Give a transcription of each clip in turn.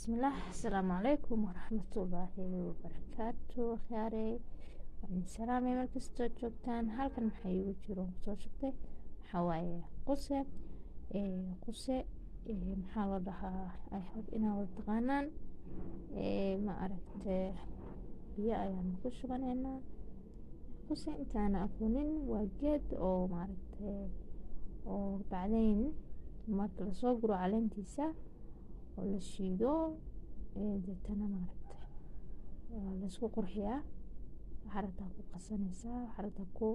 Bismillaah, asalaamu calaykum waraxmatullaahi wabarakaatu. Khyaarey, waan salaamay meel kastoo joogtaan. Halkan maxaa iigu jiro kusoo shubtay? Waxaa waaye quse. Quse maxaa la dhahaa? I hope inaa wada taqaanaan. Ma aragte, biyo ayaan ku shubaneynaa. Quse intaana aqoonin, waa geed oo maaragte oo bacdayn marka lasoo guro caleentiisa oo la shiido, deetana maaragte waa laisku qurxiyaa. Waxaa rabtaa ku qasanaysaa, waxaa rabtaa ku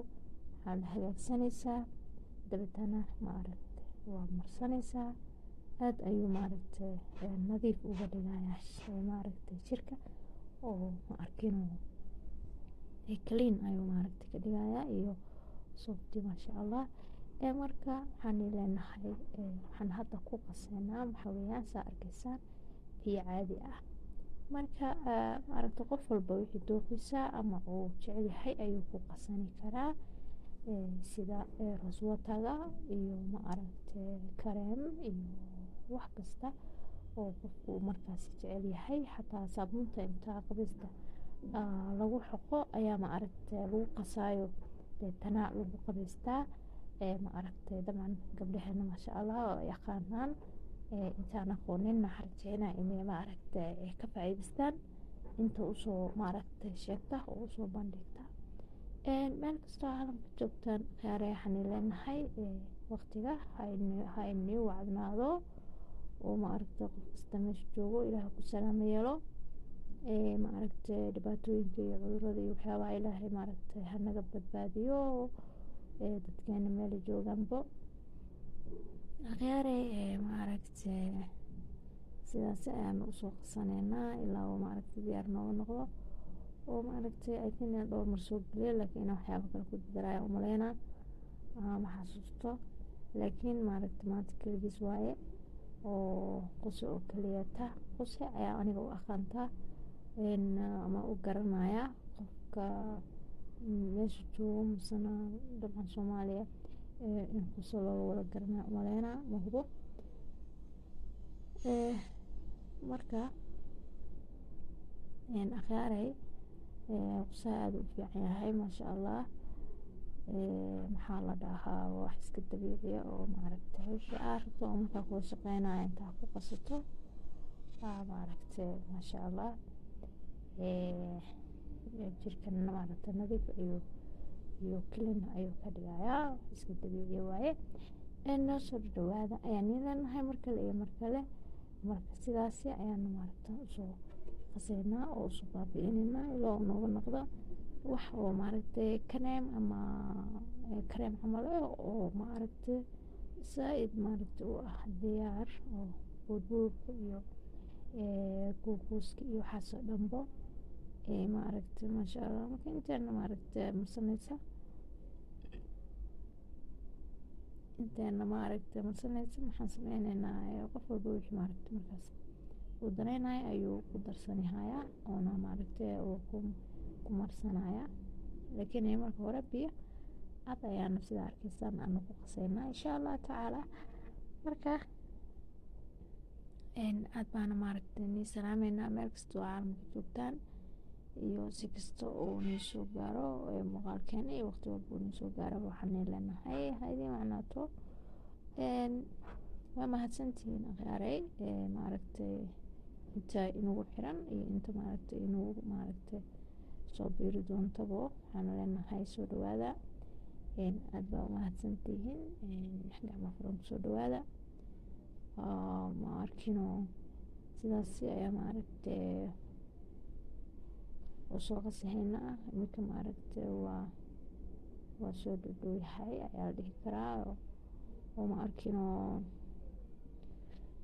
waxaa la hagaagsanaysaa, dabeetana maaragte waa marsanaysaa. Aad ayuu maaragte nadiif uga dhigayaa maaragte jirka, oo ma arkino clean ayuu maaragte ka dhigayaa iyo soft, maasha Allah. Marka waxaan leenahay, waxaan hadda ku qaseynaa waxaa weeyaan, saa arkaysaan, biyo caadi ah. Marka maaragte qof walba wixii dooqiisa ama uu jecel yahay ayuu ku qasani karaa, sida rose water-ga iyo ma aragte kareem iyo wax kasta oo qofku markaas jecel yahay. Xataa saabuunta inta qabeysta lagu xoqo ayaa ma aragte lagu qasaayo, deetana lagu qabeystaa. Ma aragte, dabcan gabdhaheena, maasha Allah, waa yaqaanaan. Intaan aqoonin waxaan rajeynaa inay ma aragte ka faa'iideystaan inta usoo maaragte sheegta oo usoo bandhigta. Meel kastoo caalamka joogtaan, khyaare, waxaan leenahay waqtiga ha inii wacnaado, oo ma aragte qof kasta meesha joogo Ilaah ku salaamo yeelo. Ma aragte, dhibaatooyinka iyo cudurada iyo waxyaabaha Ilaahay maaragte hanaga badbaadiyo, dadkeena meel joogaanbo. Akhyaarey, ma aragte, sidaas ayaan usoo qasaneynaa ilaa uu maaragte diyaar nooga noqdo. Oo maaragte I think inaan dhowr mar soo geliyo, laakiin inaan waxyaabo kale ku daraya umaleynaa, ma xasuusto. Laakiin maaragte maanta keligiis waaye oo quse oo keliyata. Quse ayaa aniga u aqaantaa ama u garanaya. Qofka meesha joogo misena dabcan Soomaaliya in quse looga wada garanayo umaleynaa, ma hubo. Marka akhyaaray, qusaha aad u fiican yahay, maasha Allah. Maxaa la dhahaa, wax iska dabiiciya oo maaragte wixii aad rabto oo markaa kula shaqeynaya intaa ku qasato, maaragte, maasha Allah, jirkana maaragte nadiif ayuu iyo clean ayuu ka dhigayaa. Iska dabiiciya waaye. Noo soo dhawaada ayaan leenahay mar kale iyo mar kale. Marka sidaasi ayaanu maaragta usoo qaseynaa oo usoo baabi'ineynaa ilaa uu nooga noqdo wax oo maaragte kareem ama kareem camal ah, oo maaragte zaaid maaragte u ah diyaar, oo buurbuurka iyo kuukuuska iyo waxaas oo dhanbo, maaragte, maasha Allah. Marka inteena maaragte marsanaysa, inteena maaragte marsanaysa, maxaan sameyneynaa? Qof walba wixii maaragte markaas uu daneynayo ayuu ku darsanayaa, oona maaragte uu ku marsanaya. Laakiin marka hore biyo cad ayaanu, sida arkaysaan, aanu ku qaseynaa, insha Allah tacaala. Marka aad baana maaragte nii salaameynaa meel kastoo caalamka joogtaan iyo si kasta uu nii soo gaaro muuqaalkeena iyo waqti walba uu nii soo gaaro. Waxaan leenahay ha idiin wacnaato. Waa mahadsantihiin, akhyaaray, maaragtay inta inagu xiran iyo inta maaragtay inagu maaragtay soo biiri doontabo. Waxaan leenahay soo dhawaada, aad baa umahadsantihiin, gacmo furan kusoo dhawaada. Ma arkino, sidaasi ayaa maaragtay usoo qasahaynaa. Iminka maaragtay waa soo dhadhow yahay ayaa la dhihi karaa. Oo ma arkino,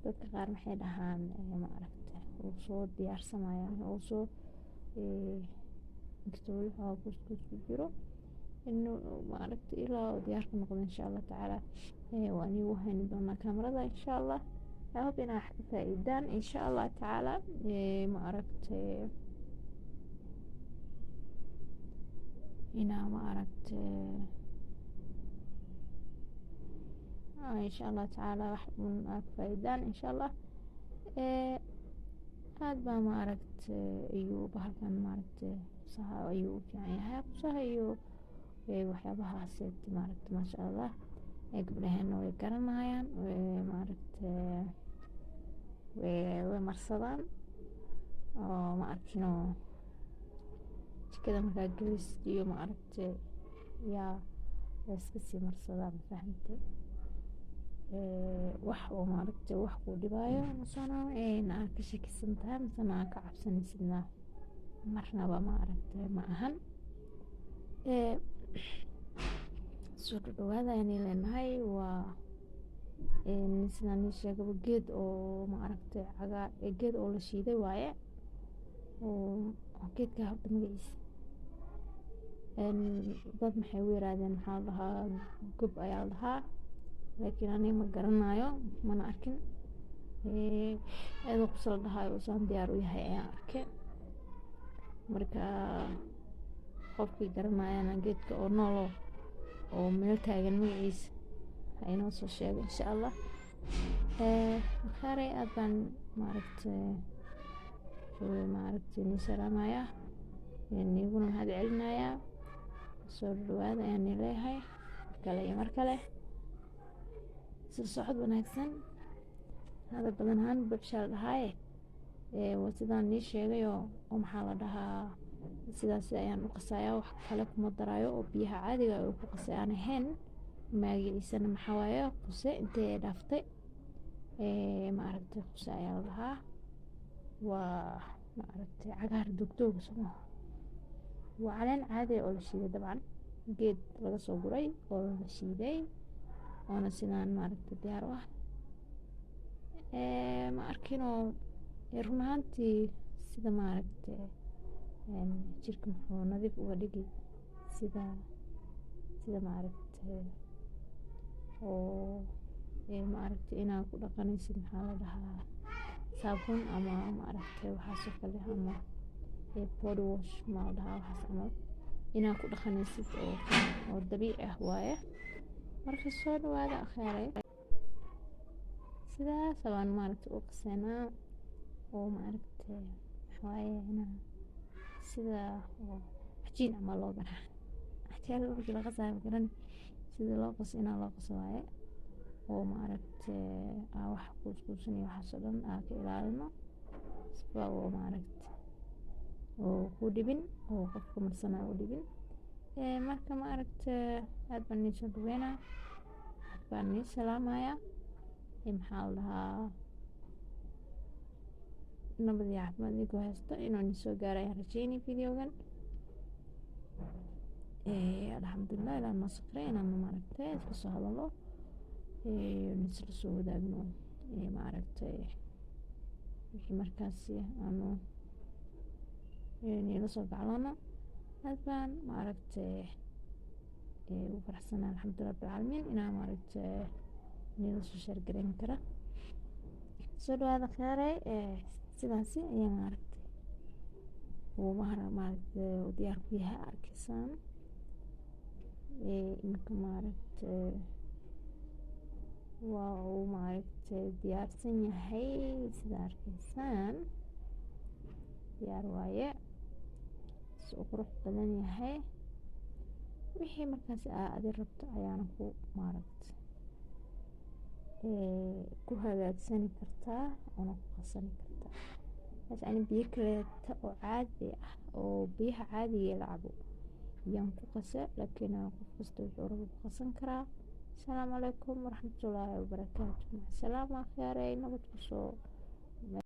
dadka qaar maxay dhahaan, maaragtay wuu soo diyaarsamaya, wuu soo, inkastoo weli xoogaa kuuskuus ku jiro, inuu maaragtay ilaa uu diyaar ka noqdo, insha Allah tacaala, waan iigu hayni doonaa kaamarada, insha Allah. I hope inaa wax ka faa'iidaan, insha Allah tacaala. Ma aragtay inaa maaragtay insha Allah tacaala wax un aa ka faa'iidaan, insha Allah. Aad baa maaragtay ayuu bahalkan maaragtay qusaha ayuu u fiican yahay, qusaha iyo waxyaabahaas maaragtay. Maasha Allah, gabdhaheena way garanayaan, way maaragtay way marsadaan oo ma arkino jikada markaa gelisid iyo maaragtay yaa la iska sii marsadaa, ma fahamtay? Wax oo maaragtay wax kuu dhibaayo masana aad ka shakisan tahay masana aad ka cabsanaysidna marnaba maaragtay ma ahan. Soo dhawaada ayaan leenahay. Waa sidaan ii sheegaba, geed oo maaragtay cagaar, geed oo la shiiday waaye. Oo geedka horta magaciisa dad maxay u yiraahdeen, maxaa la dhahaa, gob ayaa la dhahaa, laakiin aniga ma garanayo, mana arkin. Iyadoo qus la dhahayo saan diyaar u yahay ayaan arkay. Marka qofkii garanayana geedka oo nool oo meel taagan magaciisa ha inoo soo sheego, insha Allah. Khayray, aad baan maaragtay nii salaamayaa, niiguna mahad celinayaa. Soo dhawaada ayaan nii leeyahay mar kale iyo mar kale. Sida socod wanaagsan, hadal badan ahaan buuxshaa la dhahaaye. Waa sidaan nii sheegay oo maxaa la dhahaa, sidaas ayaan u qasayaa, wax kale kuma daraayo oo biyaha caadiga oo ku qasay aan ahayn. Magaciisana maxaa waaye? Quse intee dhaaftay, maaragtay, quse ayaa la dhahaa. Waa maaragtay cagaar doogdooga soo, waa caleen caadi oo la shiiday, dabcan geed laga soo guray oo la shiiday oona sidaan maaragtay diyaar u ah. Ma arkinoo, run ahaantii sida maaragtay jirka muxuu nadiif uga dhigi, sida maaragtay oo maaragtay inaad ku dhaqanaysid, maxaa la dhahaa, saabuun ama maaragtay waxaas oo kale ama body wash ma la dhahaa, waxaas camal inaad ku dhaqanaysid oo dabiici ah waaye. Marka soo dhawaada, akhyaarey. Sidaas baan maaragtay u qaseynaa oo maaragtay waxa waaye inaa sida oo cajiin camal loo garaaco. Cajiinka markii la qasaayo, ma sida loo qaso, inaa loo qaso waaye oo maaragtay aa wax kuuskuusan iyo waxaas oo dhan aa ka ilaalino, sifa oo maaragtay oo ku dhibin oo qofka marsanayo u dhibin. Marka maaragtay aad baan idin soo dhaweynaa, aad baan idin salaamayaa. Maxaa la dhahaa, nabad iyo caafimaad idinkoo haysta inuu idin soo gaaro ayaan rajeynay videogan. Alxamdulilah, ilaa noo safray inaan maaragtay isla soo hadalo, isla soo wadaagno maaragtay wixii markaasi aanu nila soo gaclano. Aad baan maaragtay ugu faraxsanahay, alxamdulilah rabbil caalamiin, inaan maaragtay nila soo share gareyn kara. Soo dhawaada, kheyray. Sidaasi ayaa maaragtay uu maaragtay uu diyaar ku yahay, arkaysaan. Iminka maaragtay waa uu maaragtay diyaarsan yahay, sida arkaysaan diyaar waaye, si uu qurux badan yahay. Wixii markaas aa adi rabto ayaana ku maaragtay ku hagaagsani kartaa oona ku qasani kartaa. Bas ani biyo kaleeta oo caadi ah oo biyaha caadiga la cabo ayaan ku qase, laakiin qof kasta wuxuu rabo ku qasan karaa. Asalaamu calaykum waraxmatullaahi wabarakaatu. Macasalaama, akhyaaray, nabad kusoo.